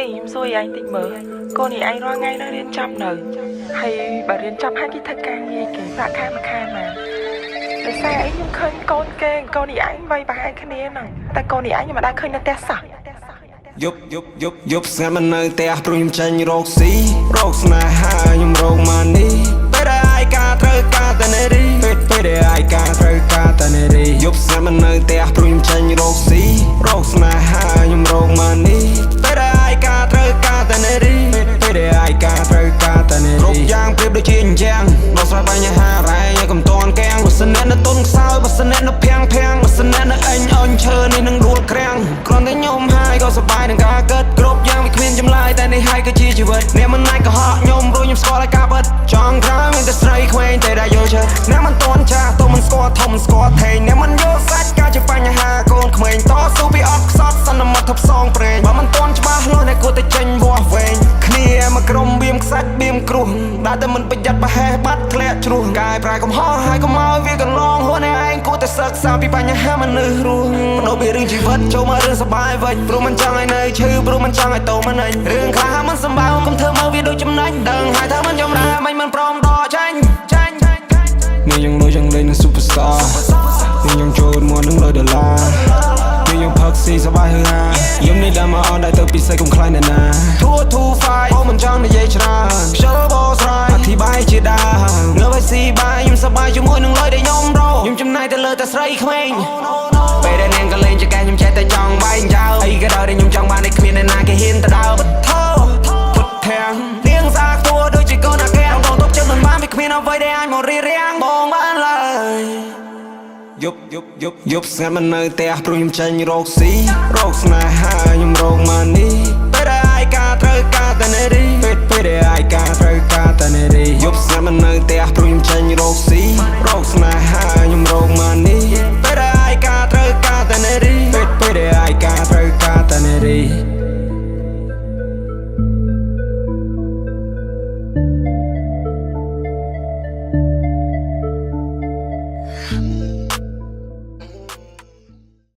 ខ្ញុំសួរឯងតិចមើលកូននេះឯងរាល់ថ្ងៃនៅរៀនចប់នៅហើយបើរៀនចប់ហើយគេធ្វើការងារគេប្រាក់ខែមួយខែមកដោយសារអីខ្ញុំឃើញកូនគេកូននេះឯងវ័យប្រហែលគ្នាហ្នឹងតែកូននេះឯងខ្ញុំមិនដែលឃើញនៅផ្ទះសោះ យប់យប់យប់យប់ស្ងាត់មិននៅផ្ទះព្រោះខ្ញុំចេញរកស៊ីរកស្នេហាខ្ញុំរក money ពេលដែលឯកាត្រូវការតែនារីពេលពេលដែលឯកាត្រូវការតែនារីយប់ស្ងាត់មិននៅផ្ទះព្រោះខ្ញុំចេញរកស៊ីរកស្នេហាខ្ញុំរក money ពេលដែលឯកាត្រូវការតែនារីពេលពេលដែលឯកាត្រូវការតែនារីគ្រប់យ៉ាងប្រៀបដូចជាអញ្ចឹងដោះស្រាយបញ្ហារ៉ែឲ្យកុំតន់កាំងបើសិនអ្នកនៅទុនខ្សោយបើសិនអ្នកនៅភាំងភាំងបើសិនអ្នកនៅអញអញឈើនេះនឹងដួលក្រាំងគ្រាន់តែខ្ញុំហើយក៏សប្បាយនឹងការគិតគ្រប់យ៉ាងវាគ្មានចម្លើយតែនេះហើយគឺជាជីវិតអ្នកមិនអាចកុហកខ្ញុំព្រោះខ្ញុំស្គាល់ហើយការពិតចង់ក្រោយមានតែស្រីក្មេងតែដែលយល់ចិត្តអ្នកមិនតន់ចាស់ទោះមិនស្គាល់ធំមិនស្គាល់ថេងអ្នកមិនយល់សាច់ការជាបញ្ហាកូនក្មេងតស៊ូពីអត់ខ្សត់សន្មត់ថប់សងប្រេងបើមិនតន់ច្បាស់លាស់អ្នកគួរតែចេញវាស់វែងគ្នាមកក្រុមបៀមខ្សាច់បៀមគ្រោះដែលតែមិនប្រយ័ត្នប្រហែសបាត់ធ្លាក់ជ្រោះកាយប្រែកំហុសហើយកុំឲ្យវាកន្លងហួសអ្នកឯងគួរតែសិក្សាពីបញ្ហាមនុស្សរស់បដូរពីរឿងជីវិតចូលមករឿងសប្បាយវិញព្រោះមិនចង់ឲ្យនៅឈឺព្រោះមិនចង់ឲ្យតោមិនអញរឿងខ្លះមិនសម្បើកុំធ្វើមកវាដូចចំណេញដឹងហើយថាមិនយំដែរមិនមិនព្រមដកចាញ់ចាញ់នេះយើងលុយយើងលេងនឹង superstar នេះយើងចូលមកនឹងលុយដុល្លារនេះយើងផឹកស៊ីសប្បាយហឺហាយំនេះដែលមកអនដែរទៅពិសេសកុំខ្លាចអ្នកណា2 2 5អូមិនចង់និយាយច្រើនខ្ជិលបោស្រាយអធិប្បាយជាដើមងើបឲ្យស៊ីបាយខ្ញុំសប្បាយជាមួយនឹងលុយដែលខ្ញុំរកខ្ញុំចំណាយទៅលើតែស្រីក្មេងពេលដែលនាងក៏លេងចកែខ្ញុំចេះតែចង់បែងចោលអីក៏ដោយដែលខ្ញុំចង់បាននេះគ្មានអ្នកណាគេហ៊ានទៅដើមពុទ្ធោពុទ្ធធាំងនាងស្អាតខ្ទួដូចជាកូនអាកែបងទុកចិត្តមិនបានវាគ្មានអ្វីដែលអាចមករៀបរៀងបងបានឡើយ យប់យប់យប់យប់ស្ងាត់មិននៅផ្ទះព្រោះខ្ញុំចេញរកស៊ីរកស្នេហាខ្ញុំរក money ពេលដែលឯកាត្រូវការតែនារីពេលពេលដែលឯកាត្រូវការតែនារីយប់ស្ងាត់មិននៅផ្ទះព្រោះខ្ញុំចេញរកស៊ីរកស្នេហាខ្ញុំរក money ពេលដែលឯកាត្រូវការតែនារីពេលពេលដែលឯកាត្រូវការតែនារី។